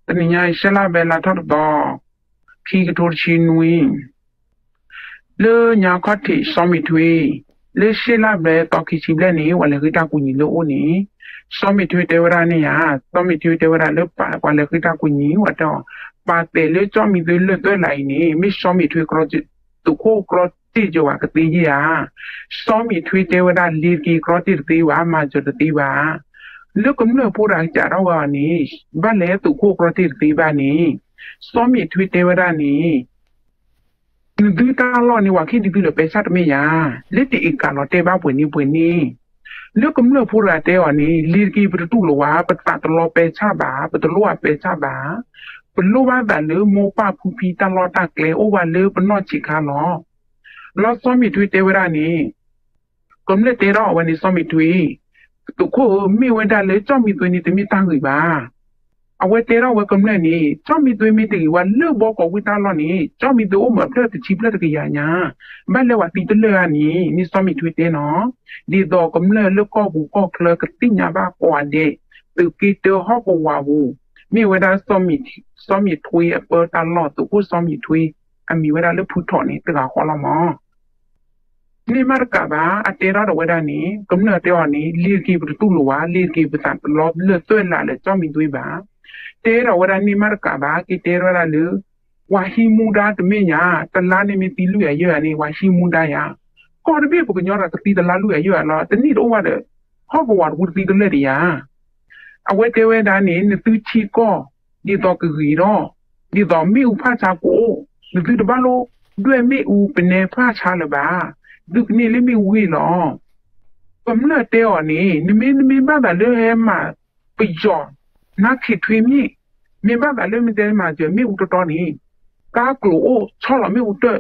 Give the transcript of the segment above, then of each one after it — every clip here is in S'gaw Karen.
တနံၤညါအံၤ ရှဲလါဘဲလါထီၣ်တသီ, ခံကထိတဆံနွံ, လၢညါခီၣ်ထံးစီၤမံၣ်ထွ့, လၢရှဲလါဘဲသီခံဆံဘျဲၣ်န့ၣ် ပှၤလဲၤဃ့တၢ်ကူၣ်နံၤလၢအအိၣ်န့ၣ်, စီၤမံၣ်ထွ့တဲဝဲဒၣ်န့ၣ်ဧါ, စီၤမံၣ်ထွ့တဲဝဲဒၣ်လၢပှၤလဲၤဃ့တၢ်ကူၣ်နံၤဝဲတဲအီၤ, ပာ်သဲးလၢကၠီၣ်မံၤသွ့လၢၢ်သွဲၣ်လးအံၤန့ၣ် မ့ၢ်စီၤမံၣ်ထွ့ သုးခိၣ်ကြီတ့ၢ်ယၢၤဝဲကသ့ဧါ, စီၤမံၣ်ထွ့တဲဝဲဒၣ် လ့ၤတက့ၤကြီတ့ၢ်တသ့ဘၣ်, မၤစၢၤတသ့ဘၣ်. လၢကမျၢၢ်ဖိတဂၤကးထီၣ်ဝဲအီၤန့ၣ်, ဘၣ်လဲၣ်သုးခိၣ်ကြီတ့ၢ်တသ့ဘၣ်န့ၣ်, စီၤမံၣ်ထွ့တဲဝဲဒၣ်န့ၣ် နသုတၢ်လီၢ်န့ၣ် ပှၤခံဒုသုလၢပဲဆၣ်တမ့ၢ်ဧါ, လၢတအံၤကးလီၤတဲဘၣ်ပှဲၤန့ၣ်ပှဲၤန့ၣ်, လၢကမျၢၢ်ဖိတဂၤတဲအီၤန့ၣ် လ့ၤတက့ၤပတတူၢ်လိာ်ဝဲ, ပသးတလီပဲဆၣ်ဘၣ်, ပတလိၣ်အပဲဆၣ်ဘၣ်, ပလိၣ်ဘၣ်သးလၢမိၢ်ပၢ်ဖုဖံတၢ်လီၢ်တၢ်ကျဲအိၣ်ဝဲလၢပနီၢ်ဆံးခါလီၤ. လီၤစီၤမံၣ်ထွ့တဲဝဲဒၣ်န့ၣ်, ကမျၢၢ်တဲထီၣ်အဝဲန့ၣ် စီၤမံၣ်ထွ့, သုးခိၣ်ဧၢ, မ့ၢ်ဝဲဒၣ်လၢကၠီၣ်မံၤသွ့န့ၣ် တမ့ၢ်တၢ်ဂ့ၤဘၣ်. အဝဲတဲထီၣ်ဝဲကမျၢၢ်န့ၣ် ကၠီၣ်မံၤသွ့မ့ၢ်တဂ့ၤဝဲလၢဘီကီၢ်ဝ့ၢ်တၢ်လီၢ်န့ၣ် ကၠီၣ်မံၤသွ့အိၣ်မ့ၢ်အဖျၢၣ်တဆံဖျၢၣ်တကယၤညါ, ဘၣ်လဲၣ်ဝဲသံတလၢၢ်ဧါန့ၣ် မ့ၢ်စီၤမံၤထွ့တဲနီၤ. ဒ်သိးကမျၢၢ်လၢကီၢ်ပူၤကီၢ်ချၢကသ့ၣ်ညါဘၣ်ကိးဂၤဒဲး, သုးက့တၢဟီၣ်ကဝီၤပူၤ, မ့ၢ်ဝဲဒၣ် စီၤမံၤထွ့အပၢတၢ်လီၢ် သုးခိၣ်စီၤမံၤထွ့, အမံၤဝဲဒၣ်လၢဖုထီၣ်န့ၣ် တဂၤဃီလီၤမး. န့ၢ်မးတကးဘၣ် အတဲထီၣ်ဒီးဝဲဒၣ်န့ၣ် ကမျၢၢ်တဲအီၤန့ၣ် လ့ၤတက့ၤပတတူၢ်လိာ်ဘၣ်, လ့ၤတက့ၤပသးတလီလၢၢ်သွဲၣ်လးလၢကၠီၣ်မံၤသွ့ဘၣ်. တဲဒီးဝဲဒၣ်န့ၢ်မးတကးဘၣ် က့ၤတဲထီၣ်ဝဲဒၣ်လၢ ပှၤဟံးမူဒါတမ့ၢ်ညါ, တလါန့ၣ်မ့ၢ်သံလွံၢ်ဂၤယဲၢ်ဂၤန့ၣ် ပှၤဟံးမူဒါယါ. ကီၢ်တဘ့ၣ်ပှၤကညီဒီးကသံတလါလွံၢ်ဂၤယဲၢ်ဂၤလီၤ, တနံၣ်တအိၣ်ဘၣ်ဒီး ဟီၣ်ကဝီၤတပူၤတသံတလၢၢ်ဒံးယါ. အဝဲတဲဝဲဒၣ်န့ၣ် နသုထံကီၢ် ဒ်သိးကဂ့ၤဒီး, ဒ်သိးမ့ၣ်အူဖးဆါကအိၣ်, နသုတဘၣ်လိၣ်ဒွဲၣ်မ့ၣ်အူပနဲဖးဆါလၢၤဘၣ်, သုကန့ၢ်လၢမ့ၣ်အူဂ့ၢ်လီၤ. ကမျၢၢ်တဲအီၤန့ၣ် နမ့ၢ် နမ့ၢ်ဘၣ်သးလၢဟဲမၤပယီၤ နါခ့ထွ့မ့ၢ်, မ့ၢ်ဘၣ်သးလၢမ့ၢ်တဲမၤစၢၤမ့ၣ်အူတီတီန့ၣ်, ကါကျိၤအိၣ်ဆီလီၤမ့ၣ်အူတၢၢ်,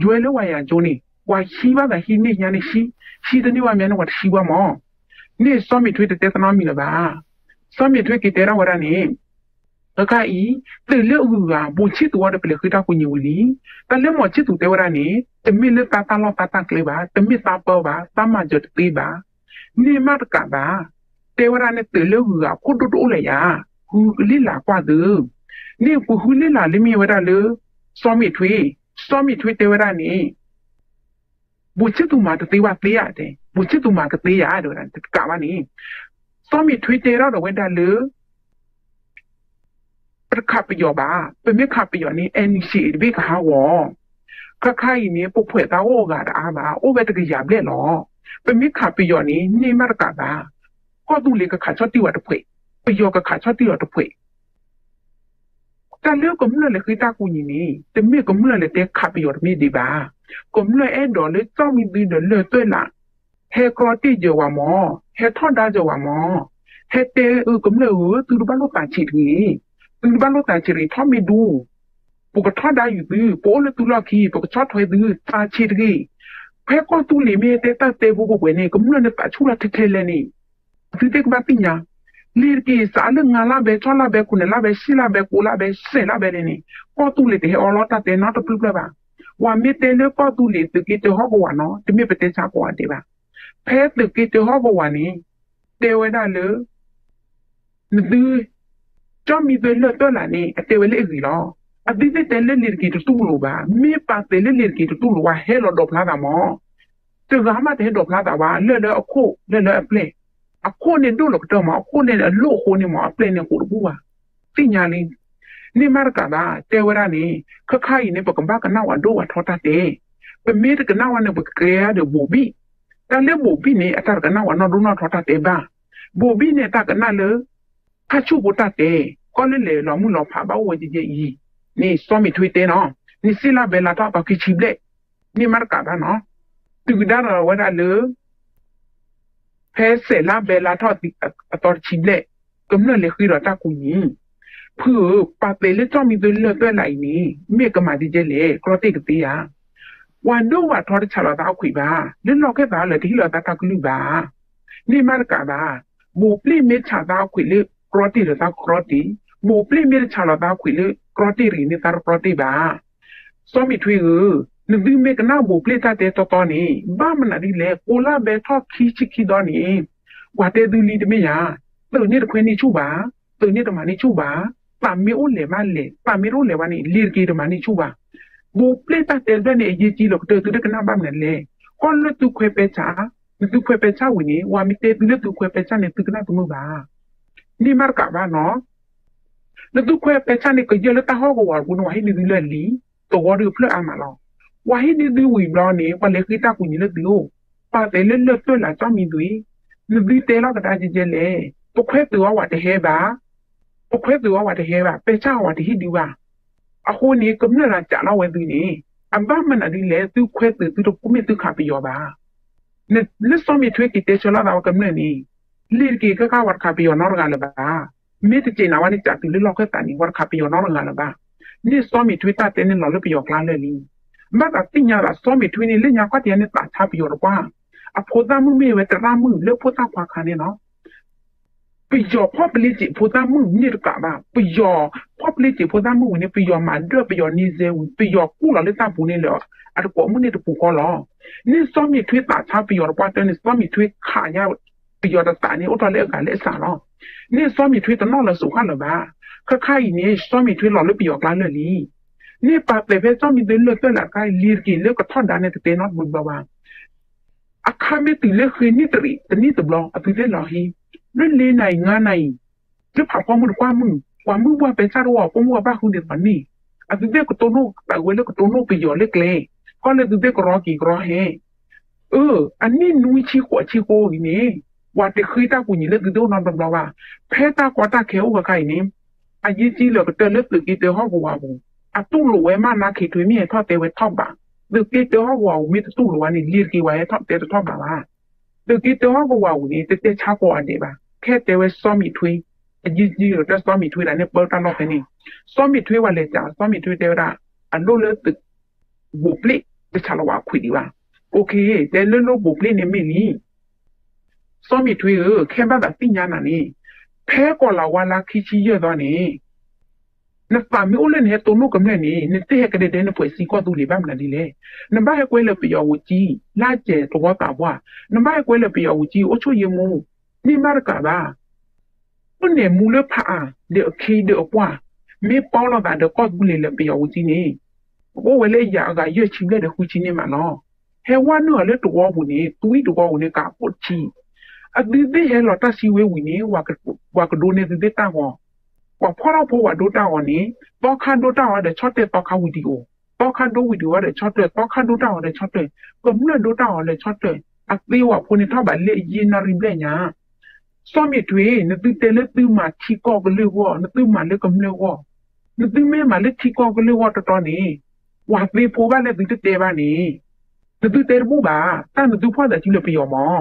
ယွဲလၢဝဲယၤကၠိန့ၣ်, ပှၤဟံးဘၣ်သးဟံးန့ၢ်ညါန့ၣ်ဟံး, ဟံးတန့ၢ်ဝဲမ့ၢ်န့ၣ် ပှၤတဟံးဝဲမး. မ့ၢ်စီၤမံၤထွ့တတဲသနာ်မံၤလၢၤဘၣ်. စီၤမံၤထွ့က့ၤတဲထီၣ်ဝဲဒၣ်န့ၣ် အခါအံၤ, သုးလၢအဂုၤအဂၤ ဘိၣ်ဆံၣ်သူၤဝဲဒီးပလဲၤဃ့တၢ်ကူၣ်ညီဝံၤလံ. တၢ်လၢမိၢ်ဆံၣ်သူၤတဲဝဲဒၣ်န့ၣ် တမ့ၢ်လၢသးတၢ်လီၢ်သးတၢ်ကျဲဘၣ်, တမ့ၢ်သးပၢဘၣ်, သးမၤစၢၤတသ့ဘၣ်. န့ၢ်မးတကးဘၣ်, တဲဝဲဒၣ်န့ၣ် သုးလၢအဂုၤအဂၤ ခိၣ်ဒိၣ်တအိၣ်လၢၤယၤ, ဃုလ့ၣ်လၤကွၢ်သု. န့ၣ်ပဃုလ့ၣ်လၤလၢမ့ၢ်ဝဲဒၣ်လၢ စီၤမံၤထွ့, စီၤမံၤထွ့တဲဝဲဒၣ်န့ၣ် ဘိၣ်ဆံၣ်သူၤမၤတသ့ဘၣ်သ့ဧါတဲ, ဘိၣ်ဆံၣ်သူၤမၤကသ့ဧါ တဲဝဲဒၣ်န့ၣ် တကးဘၣ်န့ၣ်, စီၤမံၤထွ့တဲထီၣ်ဒီးဝဲဒၣ်လၢ ပတခးပယီၤဘၣ်, ပမ့ၢ်ခးပယီၤန့ၣ် NCA တဘ့ၣ်ကဟးဂီၤ, ခါခါအံၤန့ၣ် ပဖှဲးသးအိၣ်အဂၤတအါဘၣ်, အိၣ်ဝဲတကယၤဘျဲၣ်လီၤ. ပမ့ၢ်ခးပယီၤန့ၣ် န့ၢ်မးတကးဘၣ်, ကီၢ်သူလ့ၤကခးဆီၣ်တံၢ်ဝဲတဖှဲး, ပယီၤကခးဆီၣ်တံၢ်အီၤတဖှဲး တၢ်လၢကမျၢၢ်လဲၤဃ့တၢ်ကူၣ်ညီန့ၣ် တမ့ၢ်ကမျၢၢ်လဲၤတဲခးပယီၤတမ့ၢ်ဒံးဘၣ်. ကမျၢၢ်အဲၣ်ဒိးလၢကၠီၣ်မံၤသွ့ဒီးလၢၢ်သွဲၣ်လး ဟဲကြီတ့ၢ်ယၢၤဝဲမး, ဟဲထီၣ်ဒါယၢၤဝဲမး, ဟဲတဲအၢ ကမျၢၢ်ဧၢ, သုတဘၣ်လိၣ်သးဆံးတဂ့ၤ, သုတဘၣ်လိၣ်သးဆံးတဂ့ၤ, ထီၣ်မ့ၢ်ဒူ ပကထီၣ်ဒါယုာ်သု, ပအိၣ်လၢသုလီၢ်ခံ, ပကဆီၣ်ထွဲသု, သးဆံးတဂ့ၤ. ဖဲကီၢ်သူလ့ၤမ့ၢ်တဲတၢ်တဲဖိပှဲၤပှဲၤန့ၣ် ကမျၢၢ်န့ၣ်သးဆူၣ်လၢထဲထဲလဲၣ်န့ၣ် သုသ့ၣ်ကဘၣ်သ့ၣ်ညါ, လ့ၤတက့ၤစးလၢနွံလါဘဲ သီလါဘဲ ဃုနံၤလါဘဲ ဆံလါဘဲ ကိးလါဘဲ စဲးလါဘဲလဲၣ်န့ၣ် ကီၢ်သူလ့ၤတဟဲအီလီၤတၢ်တဲနီတဖျၢၣ်ဖျၢၣ်ဘၣ်. ပှၤမ့ၢ်တဲလၢကီၢ်သူလ့ၤ သုးက့တၢဟီၣ်ကဝီၤနီၤ တမ့ၢ်ပတဲဆါကိးဂၤဒဲးဘၣ်. ဖဲသုးက့တၢဟီၣ်ကဝီၤန့ၣ် တဲဝဲဒၣ်လၢ နသု ကၠီၣ်မံၤသွ့လၢၢ်သွဲၣ်လးန့ၣ် အတဲဝဲလၢအဂ့ၤလီၤ. အသုသ့ၣ်တဲလၢလ့ၤတက့ၤတတူၢ်လိာ်ဘၣ်, မ့ၢ်ပာ်သဲးလၢလ့ၤတက့ၤတတူၢ်လိာ်ဝဲ ဟဲလီၤဒိးဖျါသးမး. တဂၤမးတဟဲဒိးဖျါသးဘၣ်, လၢၢ်လၢအခိၣ် လၢၢ်လၢအပျဲၢ်, အခိၣ်န့ၣ်ဒိၣ်လီၤကတၢၢ်မး, အခိၣ်န့ၣ်အလိၣ်အဃိန့ၣ်မး အပျဲၢ်န့ၣ်ဃိးတဘူၣ်ဘၣ်. သ့ၣ်ညါလံ. န့ၢ်မးတကးဘၣ် တဲဝဲဒၣ်န့ၣ် ခါခါအံၤန့ၣ် ပကဘၣ်ကနၣ်ဝဲဒိၣ်ဝဲထီတၢ်တဲ, ပမ့ၢ်တကနၣ်ဝဲန့ၣ် ပကကဲဒီးဘိၣ်ဘံၣ်, တၢ်လၢဘိၣ်ဘံၣ်န့ၣ် အတၢ်တကနၣ်ဝဲနီၢ်ဒိၣ်နီၢ်ထီတၢ်တဲဘၣ်. ဘိၣ်ဘံၣ်န့ၣ် တၢ်ကနၣ်လၢ ခါဆူၣ်ဖိတၢ်တဲ, ကီၢ်လၢလဲၤလီၤမုၢ်လီၤဖးဘၣ်အိၣ်ဝဲကဲကဲအံၤ, န့ၣ်စီၤမံၤထွ့တဲနီၤ, န့ၣ်စ့လါဘဲလါထီၣ်သီခံဆံဘျဲၣ်, န့ၢ်မးတကးဘၣ်နီၤ, တုၤကဒါဒီးဝဲဒၣ်လၢ ဖဲစဲးလါဘဲလါထီၣ်အသီတဆံဘျဲၣ်, ကမျၢၢ်လဲၤဃ့ဒီးတၢ်ကူၣ်ညီ, ဖုဧၢ, ပာ်သဲးလၢကၠီၣ်မံၤသွ့လၢၢ်သွဲၣ်လးအံၤန့ၣ် မ့ၢ်ကမၤဒ်လဲၣ်, ကြီတ့ၢ်ကသ့ဧါ. ပှၤဒိၣ်ဝးထီတဆးလီၤသးအခွံးဘၣ်, လၢလီၢ်ခၢၣ်သးလၢတဟ့ၣ်လီၤသးတၢ်ကလုၢ်ဘၣ်. န့ၢ်မးတကးဘၣ်, ဘိၣ်ပျ့ၣ်မ့ၢ်ဆးသးအခွံးလၢကြီတ့ၢ်ဒီးသးကြီတ့ၢ်, ဘိၣ်ပျ့ၣ်မ့ၢ်တဆးလီၤသးအခွံးလၢကြီတ့ၢ်တဂ့ၤန့ၣ် သးတကြီတ့ၢ်ဘၣ်. စီၤမံၤထွ့ဧၢ, နသုမ့ၢ်ကနၣ်ဘိၣ်ပျ့ၣ်တၢ်တဲတီတီန့ၣ် ဘၣ်မနုၤဒ်လဲၣ်, ကိးလါဘဲထီၣ်ခံဆံခံသီန့ၣ် ပှၤတဲသုလံတမ့ၢ်ဧါ, သုးန့ၣ်တခွဲန့ၢ်ဆူၣ်ဘၣ်, သုးန့ၣ်တမၤန့ၢ်ဆူၣ်ဘၣ်, ပ သးမ့ၢ်အိၣ်လဲၤဘၣ်လဲၤ, သးမ့ၢ်တအိၣ်လဲၤဘၣ်န့ၣ် လ့ၤတက့ၤတမၤန့ၢ်ဆူၣ်ဘၣ်. ဘိးပျဲၢ်တၢ်တဲဘျဲၣ်န့ၣ် အရေးကြီးလီၤ ကတၢၢ်သုတကနၣ်ဘၣ်မနုၤလဲၣ်. ကီၢ်လၢသုခွဲပဲဆါ, နသုခွဲပဲဆါဝံၤန့ၣ် ဝၤမ့ၢ်တဲသုလၢသုခွဲပဲဆါန့ၣ် သုကနၣ်တမုာ်ဘၣ်. န့ၢ်မးတကးဘၣ်နီၤ. နသုခွဲပဲဆါန့ၣ် ကယဲၢ်လၢတၢ်ဟီၣ်ကဝီၤပူၤန့ၣ် ဝၤဟ့ၣ်န့ၢ်သုလၢအလံ, သဝီဒုးဖျၢၣ်အါမးလီၤ. ဝၤဟ့ၣ်န့ၢ်သုဝံၤဘျီန့ၣ် ပှၤလဲၤဃ့တၢ်ကူၣ်ညီလၢသုအိၣ်, ပာ်သဲးလၢလၢၢ်သွဲၣ်လးကၠီမံၤသွံ, နသုတဲလီၤကဒါကဲကဲလဲၣ်, ပခွဲးသုးအီၤဝဲတဟဲဘၣ်, ပခွဲးသုးအီၤဝဲတဟဲဘၣ်, ပဲဆါအီၤဝဲတဟ့ၣ်ဒုးဘၣ်. အဃိန့ၣ် ကမျၢၢ်တၢ်ကးလီၤဝဲသုန့ၣ် အဘၣ်မနုၤဒ်လဲၣ်, သုခွဲးသုးသုတမ့ၢ်သုခးပယီၤဘၣ်. လၢစီၤမံးထွဲက့ၤတဲဆၢလီၤသးဝဲကမျၢၢ်န့ၣ်, လ့ၤတက့ၤခဲခါဝဲတခးပယီၤနီတဂၤလၢၤဘၣ်. မ့ၢ်တက့ၤနၤဝဲန့ၣ် ကးသုးလၢလီၢ်ခၢၣ်သးန့ၣ် ဝဲတခးပယီၤနီတဂၤလၢၤဘၣ်. န့ၢ်စီၤမံးထွဲတၢ်တဲန့ၣ်လီၤလၢပယီၤကျါလၢာ်လံ. ဘၣ်သးသ့ၣ်ညါဘၣ် စီၤမံးထွဲန့ၣ် လၢညါခီၣ်ထံးန့ၣ် သးဆါပယီၤတပှၢ်, အဖိသၣ်မုၣ်မ့ၢ်ဝဲတရၣ်မုၣ်လၢဖိသၣ်ခွါခါန့ၣ်လီၤ. ပယီၤဖီၣ်ပလ့စံးဖိသၣ်မုၣ်န့ၣ်တကးဘၣ်, ပယီၤဖီၣ်ပလ့စံးဖိသၣ်မုၣ်ဝံၤန့ၣ် ပယီၤမၤဒၢၣ်ပယီၤန့ၢ်စဲဝံၤ ပယီၤကူၣ်လီၤလၢတၢ်ပူၤန့ၣ်လၢ အတကိးမုၣ်န့ၣ်တပူၤဃီလီၤ. န့ၢ်စီၤမံးထွဲသးဆါပယီၤတပှၢ်တၢၢ်န့ၣ် စီၤမံးထွဲခးညါ ပယီၤတသးန့ၣ် အိၣ်ထီၣ်လၢအဂၤလၢအစးလီၤ. န့ၢ်စီၤမံးထွဲတနီၣ်လၢစိၤဃၣ်လၢၤဘၣ်. ခဲခါအံၤန့ၣ် စီၤမံးထွဲလီၤလၢပယီၤကျါလၢာ်လံ. န့ၢ်ပာ်သဲးဖဲစီၤမံးထွဲလၢၢ်သွဲၣ်လးတခါအံၤ လ့ၤတက့ၤလၢကထီၣ်ဒါန့ၣ် တတဲနီတဘျီဘျီဘၣ်. အခါမ့ၢ်တုၤလၢဃ့နံၣ်တရံးတနံၣ်တဘျီ အသုးသ့ၣ်လီၤဟံၣ်, လၢလ့ၤနၤအံၤ ငါးနၤအံၤ, လၢဖးဖီမုၢ်တကွၢ်မုၢ်, ပှၤမုၢ်ပှၢ်ပဲဆါတဝီ ပိာ်မုၣ်အဘၣ်ဃုန့ၣ်သီန့ၣ်, အသုးသ့ၣ်ကတိၢ်နီၣ်သးဝဲလၢကတိၢ်နီၣ်ပယီၤလၢကျဲ, ကီၢ်လၢသုးသ့ၣ်ကရီက့ၤကရီဟဲ အၢ အနံၣ်နွံဆံဃိးဆံဃိအံၤန့ၣ်, ပှၤတဃ့တၢ်ကူၣ်ညီလၢသုးသ့ၣ်အိၣ်နီတဘျီဘၣ်. ဖဲတၢ်ကီတၢ်ခဲအိၣ်ခဲခါအံၤန့ၣ်, အရေးကြီးလီၤကတၢၢ်လၢသုးက့တၢဟီၣ်ကဝီၤပူၤ, အတူၢ်လိာ်ဝဲမး နါခ့ထွ့မ့ၢ်ဟဲထီၣ်တဲဝဲထီၣ်ဘး, သုးက့တၢဟီၣ်ကဝီၤပူၤမ့ၢ်တတူၢ်လိာ်ဝဲန့ၣ် လ့ၤတက့ၤဝဲဟဲထီၣ်တဲတထီၣ်ဘးဘၣ်. သုးက့တၢဟီၣ်ကဝီၤပူၤန့ၣ် တတဲဆါကိးဂၤဒဲးဘၣ်. ခဲတဲဝဲစီၤမံးထွဲ, အရေးကြီးလီၤကတၢၢ်စီၤမံးထွဲဒၣ်န့ၣ် ပၢတၢ်လီၢ်ဖဲန့ၣ်, စီၤမံးထွဲဝဲလဲၤစး, စီၤမံးထွဲတဲဝဲဒၣ်, အလိၣ်လၢသုး ဘိးပျဲၢ်တဆးလီၤဝဲအခွံးဒံးဘၣ်. အိၣ်ခ့, တဲလၢလၢဘိးပျဲၢ်န့ၣ်မ့ၢ်လံ. စီၤမံးထွဲဧၢ, ခဲဘၣ်သးသ့ၣ်ညါနၤန့ၣ်, ဖဲကီးလၤဝါလါခံဆံယဲၢ်သီန့ၣ်, နသးမ့ၢ်အိၣ်လၢနဟဲတိၢ်နီၣ်ကမျၢၢ်န့ၣ် နတဟဲကဒဲဒဲနပှဲၤစံကီၢ်သူလ့ၤဘၣ်မနုၤဒ်လဲၣ်. နဘၣ်ဟဲကွဲလၢပယီၤဧိၤကၠံ, လါကဲးသဝီသးပှၢ်, နဘၣ်ဟဲကွဲလၢပယီၤဧိၤကၠံ အိၣ်ဆိၣ်ယဲမူ, န့ၢ်မးတကးဘၣ် အိၣ်နဲၣ်မူလၢဖးအါ, ဒီးအခ့ဒီးအပှၢ်, မ့ၢ်ပီလိာ်သးဒီးကီၢ်သူလ့ၤလၢပယီၤဧိၤကၠံန့ၣ်, ကအိၣ်ဝဲလၢယၤအဂၤယဲၢ်ဆံဘျဲၣ်ဒီးဃုဆံန့ၣ်မးလီၤ. ဟဲဝဲနုာ်အီၤလၢတဝီပူၤန့ၣ် သွံၣ်တဝီပူၤန့ၣ် ကးအိၣ်တဆံ, အသုးသ့ၣ်ဟဲလီၤတၢ်စံးဝဲဝံၤန့ၣ်, ပှၤကဒိးန့ၢ်သုးသ့ၣ်တၢ်ဂီၤ, ပှၤဖီၣ်ထီၣ်ဖိပှၤဒိတၢ်ဂီၤန့ၣ်, သီခါဒိတၢ်ဂီၤဒီးဆီၣ်တၢၢ်သီခါဝံၤဒံးအိၣ်, သီခါဒိဝံၤဒံးဝဲဒီးဆီၣ်တၢၢ်, သီခါဒိတၢ်ဂီၤဒီးဆီၣ်တၢၢ်, ကမျၢၢ်ဒိတၢ်ဂီၤလၢဆီၣ်တၢၢ်, အသ့ဝဲဖိန့ၣ်ထီၣ်ဘးလၢအယ့ၢ်နၣ်ရံၣ်ဘျဲၣ်ညါ စီၤမံးထွဲ, နသုတဲလၢသုမၤထံကီၢ်ကလုာ်အဂီၢ်, နသုမၤလၢကမျၢၢ်အဂီၢ်, နသုမ့ၢ်မၤလၢထံကီၢ်ကလုာ်အဂီၢ်တီတီန့ၣ်, ပှၤသ့ဖိဘၣ်လၢသုတတဲဘၣ်န့ၣ်, နသုတဲတဘူၣ်ဘၣ်, တၢ်နသုဖီၣ်သးစုလၢပယီၤမး,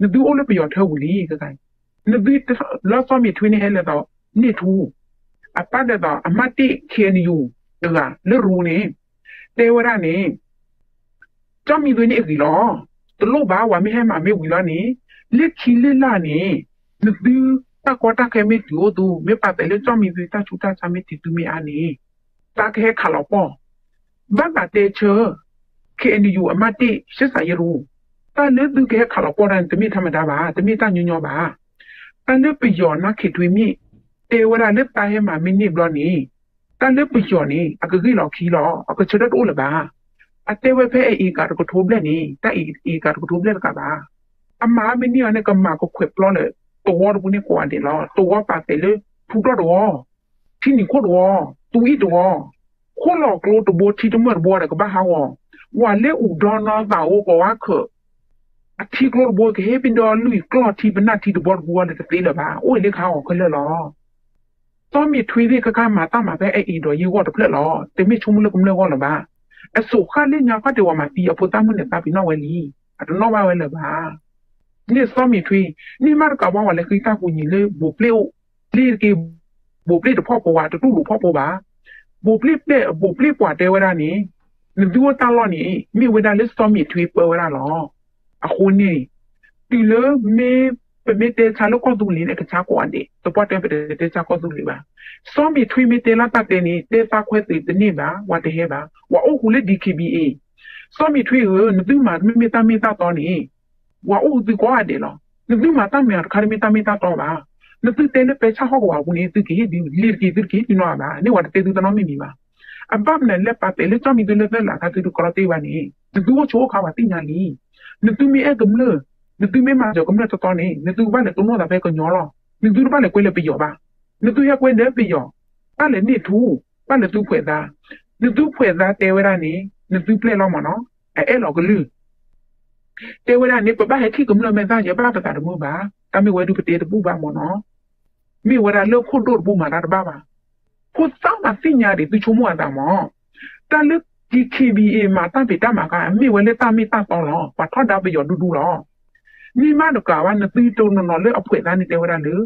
နသုအိၣ်လၢပယီၤထၢပူၤလံ, နသုလၢစီၤမံးထွဲန့ၣ်ဟဲလဲၤသိး, န့ၢ်ထူ, အပၢ်ဒဲးသိး အမၢ်တ့ၢ် ခ့ၣ်အဲၣ်ယူၣ် တဂၤလၢရူန့ၣ်, တဲဝဲဒၣ်န့ၣ် ကၠီၣ်မံသွ့န့ၣ်အဂ့ၤလီၤ. တလိၣ်ဘၣ် ဝဲမ့ၢ်ဟဲမၤမ့ၢ်ဝံၤလီၤန့ၣ်, လၢခံလၢလာ်န့ၣ်, နသုတၢ်ကီတၢ်ခဲမ့ၢ်တုၤအိၣ်သု, မ့ၢ်ပာ်သဲးလၢကၠီၣ်မံသွ့တၢ်ဆူးတၢ်ဆါမ့ၢ်တုၤသုမ့ၢ်အါန့ၣ်, တၢ်ကဟဲခးလီၤပှီၢ်, ဘၣ်သးတဲဆၢ, ခ့ၣ်အဲၣ်ယူၣ် အမၢ်တ့ၢ် ရှဲစးယရူ, တၢ်လၢသုကဟဲခးလီၤပှီၢ်တၢ်န့ၣ် တမ့ၢ်ထီၣ်မဒါဘၣ်, တမ့ၢ်တၢ်ညီညီဘၣ်. တၢ်လၢပယီၤနါခ့ၣ်ထွ့မ့ၢ်, တဲဝဲဒၣ်လၢတၢ်ဟဲမၤမ့ၢ်န့ၢ်ဘျီန့ၣ်, တၢ်လၢပယီၤန့ၣ် အကဂ့ၢ်လီၤခံလီၤ, အကဆၢထၢၣ်တအိၣ်လၢၤဘၣ်. အတဲဝဲဖဲအအ့ၣ်ကၤတကထိဘျဲၣ်န့ၣ်, တၢ်အ့ၣ်ကၤတကထိဘျဲၣ်တကးဘၣ်. အမၤမ့ၢ်န့ၢ်အီၤန့ၣ် ကမၤကခွဲးပျီလၢ သဝီတပူၤန့ၣ်ကိးဂၤဒဲးလီၤ. သဝီပာ်သဲးလၢ ထူတီၢ်တဝီ, ထံနံၤခိၣ်တဝီ, သူအံၣ်တဝီ, ခိၣ်လီၤကျိတဘိ ထံတမၢၢ်တဘိဒီးကဘၣ်ဟးဂီၤ, ဝၤလၢအူၣ်ဒီနီသးအိၣ်ကဝါခၢး အထံကျိတဘိကဟ့ၣ်ဘၣ်ဒီးလွံၢ်ကျီၢ်ထံပနၢ်ထံတဘိတဘိဒီးတသ့လၢၤဘၣ်, အိၣ်လၢခါဂီၤခဲလၢာ်လီၤ. စီၤမံးထွ့သ့ၣ်ခဲခါမၤတၢ်မၤဖဲအအ့ၣ်ဒီးယ့ၢ်ဂီၢ်တဖျၢၣ်လီၤ. တမ့ၢ်ဆိကမိၣ်လၢကမျၢၢ်ဂီၢ်လၢၤဘၣ်. အစိၤဃၣ်လၢညါခီၣ်ထံးဝဲမၤသံအဖိသၣ်မုၣ်န့ၣ် သးပ့ၤနီၣ်ဝဲလံ. အတနီၣ်ဘၣ်ဝဲလၢၤဘၣ်. န့ၣ်စီၤမံးထွ့, န့ၢ်မးတကးဘၣ် ဝဲလဲၤဃ့တၢ်ကူၣ်ညီလၢဘိးပျဲၢ်အိၣ်, လ့ၤတက့ၤ ဘိးပျဲၢ်တဖီၣ်ဖိဘၣ်, တတူၢ်လိာ်ဖီၣ်ဖိဘၣ်. ဘိးပျဲၢ်, ဘိးပျဲၢ်ပှၤတဲဝဲဒၣ်န့ၣ်, နသုအိၣ်တၢ်လီၢ်န့ၣ် မ့ၢ်ဝဲဒၣ်လၢစီၤမံးထွ့ပၢဝဲဒၣ်လီၤ. အဃိန့ၣ်, တုၤလၢမ့ၢ်ပမ့ၢ်တဲဆါလၢကီၢ်သူလ့ၤန့ၣ် အကဆါကိးဂၤဒဲး, တပှၢ်တဲပတဲတဲဆါကီၢ်သူလ့ၤဘၣ်. စီၤမံးထွ့မ့ၢ်တဲလၢတၢ်တဲန့ၣ် တဲသးခွဲးသ့တန့ၢ်ဘၣ်, ဝဲတဟဲဘၣ်, ဝဲအိၣ်ဃုာ်လၢ ဒံၣ်ခ့ၣ်ဘံၣ်အ့ၣ်, စီၤမံးထွ့ဧၢ, နသုမၤတမ့ၢ်မ့ၢ်တၢ်မ့ၢ်တၢ်တီန့ၣ်, ဝဲအိၣ်ဃုာ်သုကိးဂၤဒဲးလီၤ. နသုမၤတၢ်မၤတခါတမ့ၢ်တၢ်မ့ၢ်တၢ်တီဘၣ်. နသုတဲလၢပဲဆၣ်ဟီၣ်ကဝီၤပူၤန့ၣ် သုကဟ့ၣ်ဒုးလံာ်တက့ၢ် သုတကဟ့ၣ်ဒုးနီၢ်ဘၣ် န့ၣ်ဝဲတတဲသုတနီတမံၤမံၤဘၣ်. အဘၣ်မနုၤလဲၣ် ပာ်တဲာ်လၢကၠီၣ်မံၤသုလၢသၢလးခါ သုတကြၢးတ့ၢ်ဘၣ်န့ၣ် နသုအိၣ်ဆိးအိၣ်ခါဝဲသ့ၣ်ညါလံ. နသုမ့ၢ်အဲၣ်ကမျၢၢ်, နသုမ့ၢ်မၤစၢၤကမျၢၢ်တီတီန့ၣ် နသုဘၣ်လဲၤတိၢ်နီၣ်သးဖဲကညီလီၤ. နသုတဘၣ်လဲၤကွဲလၢပယီၤဘၣ်. နသုဟဲကွဲလၢပယီၤ, ဘၣ်လဲၤန့ၢ်ထူ, ဘၣ်လဲၤသုဖှဲးသး. နသုဖှဲးသးတဲဝဲဒၣ်န့ၣ် နသုပျဲၢ်လီၤမၢ်နီၤ, အအဲၣ်လီၤကလုၢ် တဲဝဲဒၣ်န့ၣ် ပဘၣ်ဟဲထံၣ်ကမျၢၢ်မဲာ်သၣ်ယဲ ဘၣ်ပသးတမုာ်ဘၣ်. တၢ်မ့ၢ်ဝဲဒုးပတဲတဘူၣ်ဘၣ်မၢ်နီၤ. မ့ၢ်ဝဲဒၣ်လၢခိၣ်ဒိၣ်တဘူၣ်မၤတၢ်တဘၣ်ဘၣ်. ဖိသၣ်မၤသ့ၣ်ညါဒံး သုဆိကမိၣ်အသးမၢ်. တၢ်လၢ DKBA မၤတၢ်ဖံးတၢ်မၤခါ မ့ၢ်ဝဲလၢတၢ်မ့ၢ်တၢ်တီလီၤ. ပှၤထီဒါပယီၤဒူဒူလီၤ. မ့ၢ်မးတကးဘၣ် နသုတနီၤနီၤလၢအဖှဲးသးန့ၣ်တဲဝဲဒၣ်လၢ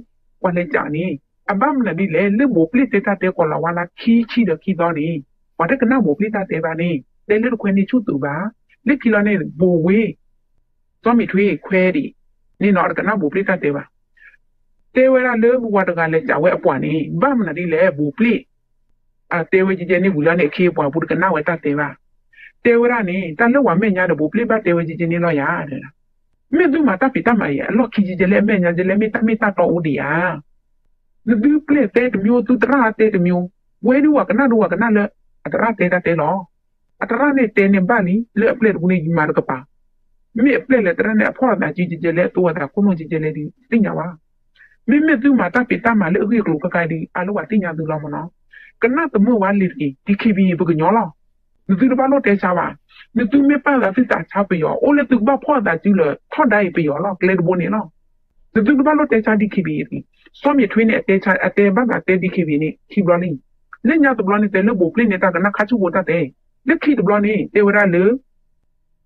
ပှၤလဲၤကးန့ၣ် အဘၣ်မနုၤဒ်လဲၣ် လၢဘိးပျ့ၢ်တဲတၢ်တဲကီၤလၤဝါလါခံဆံဒီးခံသီန့ၣ် ပှၤတကနၣ်ဘိးပျ့ၢ်တၢ်တဲဘၣ်န့ၣ် တဲလၢတခွဲန့ၣ်ဆူၣ်သုးဘၣ်. လၢခံလီၤန့ၣ် ဘိးဝ့ၢ် စီၤမံးထွဲခွဲဒံး န့ၣ်နီၤ တကနၣ်ဘိးပျ့ၢ်တၢ်တဲဘၣ်. တဲဝဲဒၣ်လၢပှၤတဂၤလဲၤကးဝဲအပှၤန့ၣ် ဘၣ်မနုၤဒ်လဲၣ် ဘိးပျ့ၢ် တဲဝဲကဲကဲန့ၣ်ဝံၤလီၤန့ၣ် အခ့အပှၤပူၤတကနၣ်ဝဲတၢ်တဲဘၣ်. တဲဝဲဒၣ်န့ၣ် တၢ်လၢပှၤမဲာ်ညါဒီးဘိးပျ့ၢ်ဘၣ်တဲဝဲကဲကဲန့ၣ်လီၤယၤ. မ့ၢ်သုမၤတၢ်ဖံးတၢ်မၤအံၤ အလီၢ်ခံကဲကဲလၢအမဲာ်ညါကဲလဲၣ် မ့ၢ်တၢ်မ့ၢ်တၢ်တီအိၣ်ဒံးဧါ. နသုပျဲၢ်တဲတမျိုး သုသရၣ်တဲတမျိုး, ဝဲဒၣ်ဝၤကနၣ်ဒိဝၤကနၣ်လၢ အသရၣ်တဲတၢ်တဲလီၤ. အသရၣ်န့ၣ်တဲန့ၢ်ဘၣ်လံ လၢအပျဲၢ်တပူၤန့ၣ် ယမၤတကပၤ. မ့ၢ်အပျဲၢ်လဲၤသရၣ်န့ၣ် အဖီၣ်အသးစုကဲကဲလဲၣ် အသိအသးခိၣ်နူာ်ကဲကဲလဲၣ်ဒ်သ့ၣ်ညါဘၣ်. မ့မ့ၢ်သုမၤတၢ်ဖံးတၢ်မၤလၢအဂ့ၢ်အကျိၤခဲခါဒ် အါလၢပှၤသ့ၣ်ညါသုလီၤမၢ်နီၤ. ကနၣ်သမုာ်ဝဲလံၤတက့ၢ် DKBA ပကညီလီၤ. နသုတဘၣ်လိၣ်တဲဆါဘၣ်. နသုမ့ၢ်ပာ်သးသုသးဆါပယီၤ အိၣ်လၢသုကဘၣ်ဖီၣ်အသးစုလၢ ထီဒါအံၤပယီၤလီၤ ကျဲတဘိန့ၣ်လီၤ. နသုတဘၣ်လိၣ်တဲဆါ DKBA တဂ့ၤ. စီၤမံးထွဲန့ၣ် အတဲဘၣ်သးတဲ DKBA န့ၣ် ခံဘျီလံ. လၢညါတဘျီန့ၣ် တဲလၢဘိးပျ့ၢ်န့ၣ် တၢ်ကနၣ်ခါဆူၣ်ဖိတၢ်တဲ. လၢခံတဘျီန့ၣ် တဲဝဲဒၣ်လၢ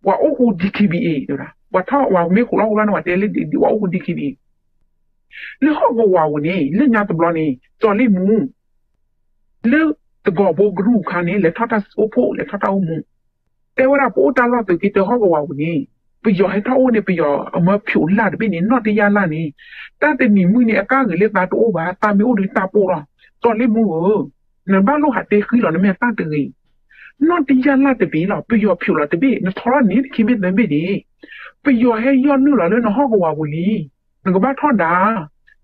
ပှၤအိၣ်ဃူ DKBA တဲဝဲဒၣ် ပှၤထီၣ်ဝဲမ့ၢ်ခိးလီၤဃူလီၤန့ၣ် ပှၤတဲလၢ ပှၤအိၣ်ဃူ DKBA လၢဟီၣ်ကဝီၤပူၤန့ၣ် လၢညါတဘျီန့ၣ် ကၠီၤလ့ၣ်မူ လၢသကိးဖိကရူၢ်ခါန့ၣ် လဲၤထီၣ်တၢ်အိၣ်ဖှိၣ် လဲၤထီၣ်တၢ်အိၣ်မူ တဲဝဲဒၣ်ပအိၣ်တၢ်လီၢ်သုးက့တၢဟီၣ်ကဝီၤပူၤန့ၣ် ပယီၤဟဲထီၣ်အိၣ်န့ၣ် ပယီၤအမၢဖျိးလၢ်တဘ့ၣ်န့ၣ် နီၢ်တယၢ်လၢ်န့ၣ် တၢ်တနံၤမုၢ်န့ၣ် အကါဂ့ၤလၢသးတအိၣ်ဘၣ် သးမ့ၢ်အိၣ်ဒီးတၢ်ပိၢ်လီၤ. ကၠီၤလ့ၣ်မူဧၢ, နဘၣ်လိၣ်ဟးတဲဃံလီၤနမဲာ်သၣ်တဂ့ၤ. နီၢ်တယၢ်လၢ်တဘ့ၣ်လီၤ ပယီၤဖျိးလီၤတဘ့ၣ် နထီထီၣ်န့ၣ်တခံဘ့ၣ်သၢဘ့ၣ်ဒံး ပယီၤဟဲယီၢ်နုာ်လီၤလၢနဟီၣ်ကဝီၤပူၤလံ. နကဘၣ်ထီၣ်ဒါ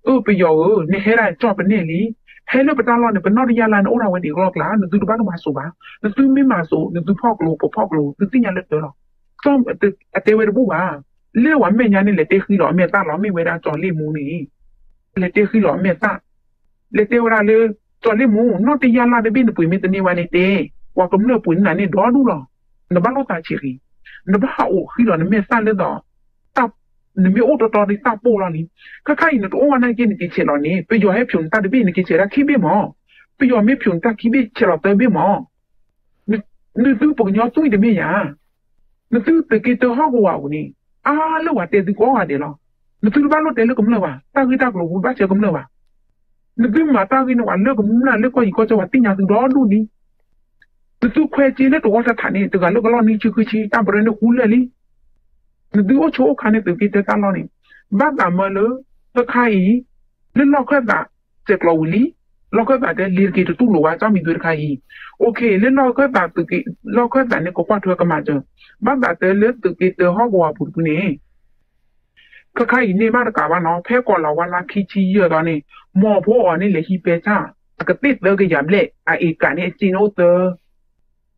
အၢ ပယီၤဧၢ နဟဲဒၣ်ကၠီၣ်ပနဲၣ်လံ. ဟဲလၢပတၢ်လီၢ်န့ၣ် ပနီၢ်တယၢ်လၢ်န့ၣ် အိၣ်ဒၣ်ဝဲဒံးကလီၢ်ကျါ နသုတဘၣ်ကမၤစိးဘၣ်. နသုမ့ၢ်မၤစိး နသုဖီၣ်ကျိ ပဖီၣ်ကျိ သုသ့ၣ်ညါလၢတၢလီၤ. အတဲဝဲတဘူၣ်ဘၣ်. လၢပှၤမဲာ်ညါန့ၣ် လဲၤတဲဃံလီၤအမဲာ်သၣ်လီၤ မ့ၢ်ဝဲဒၣ်ကၠီၤလ့ၣ်မူန့ၣ် လဲၤတဲဃံလီၤအမဲာ်သၣ် လဲၤတဲဝဲဒၣ်လၢ ကၠီၤလ့ၣ်မူ နီၢ်တယၢ်လၢ်တဘ့ၣ် နပှ့ၤမ့ၢ်တန့ၢ်ဝဲန့ၣ်တဲ ပှၤကမျၢၢ်ပှ့ၤန့ၢ်နၤန့ၣ်ဒီဒူၣ်လီၤ. နဘၣ်လိၣ်သးဆံးဂ့ၤ. နဘၣ်ဟးအိးဃံလီၤနမဲာ်သၣ်လၢဒီး နမ့ၢ်အိၣ်တီတီဒီးတၢ်ပိၢ်လီၤလံ. ခဲခါအံၤ နတအိၣ်ဝဲနာ်က့ နက့ၤဆဲးလီၤန့ၣ် ပယီၤဟဲဖျိးနတၢ်တဘ့ၣ် နက့ၤဆဲးတၢ်ခံဘ့ၣ်မၢ်. ပယီၤမ့ၢ်ဖျိးနတၢ်ခံဘ့ၣ် ဆဲးလီၤသၢဘ့ၣ်မၢ်. နသုပကညီသွံၣ်တမ့ၢ်ယၤ နသုသုးက့တၢဟီၣ်ကဝီၤပူၤန့ၣ် အါလၢပှၤတဲသုကိးဂၤဒဲးလီၤ. နသုတဘၣ်လိၣ်တဲလၢကမျၢၢ်ဘၣ်. တၢ်ဂ့ၢ်တၢ်ကျိၤပူၤ တဘၣ်ဆဲးကမျၢၢ်ဘၣ်. နသုမၤတၢ်ဂ့ၢ်န့ၣ် ပှၤလၢကမျၢၢ်လၢကီၢ်ယံၤကီၢ်ကၠီ ပှၤသ့ၣ်ညါသုဒီဒူၣ်လံ. နသုခွဲးစ့လၢတဝီတထးန့ၣ် တဂၤလၢကလီၢ်နံၣ်ဆံဃုဆံ တၢ်ပရၢန့ၣ်ဃူလၢာ်လံ. နသုအိၣ်ဆိးအိၣ်ခါန့ၣ် သုးက့တၢတၢ်လီၢ်န့ၣ် ဘၣ်သးမၢလၢ တခါအံၤ လၢလီၢ်ခၢၣ်သး စဲးကျိးဝံၤလံ. လီၢ်ခၢၣ်သးတဲလံၤတက့ၤတတူၢ်လိာ်ဝဲ ကၠီမံၤဒွဲတခါအံၤ အိၣ်ခ့ လၢလီၢ်ခၢၣ်သးသုးက့ လီၢ်ခၢၣ်သးန့ၣ် ကကွၢ်ထွဲကမၤစၢၤ ဘၣ်သးတဲလၢသုးက့တၢဟီၣ်ကဝီၤပူၤတပူၤန့ၣ် ခဲခါအံၤန့ၢ်မးတကးဘၣ်နီၤ ဖဲကီးလီၤဝါလါခံဆံယဲၢ်သီန့ၣ် မီၤဖိအီၤန့ၣ် လဲၤဟံးပဲဆၣ် အကသ့ၣ်သၢကယၤဘျဲၣ် အအ့ကးန့ၣ် အစ့န့ၣ်အိၣ်သၢ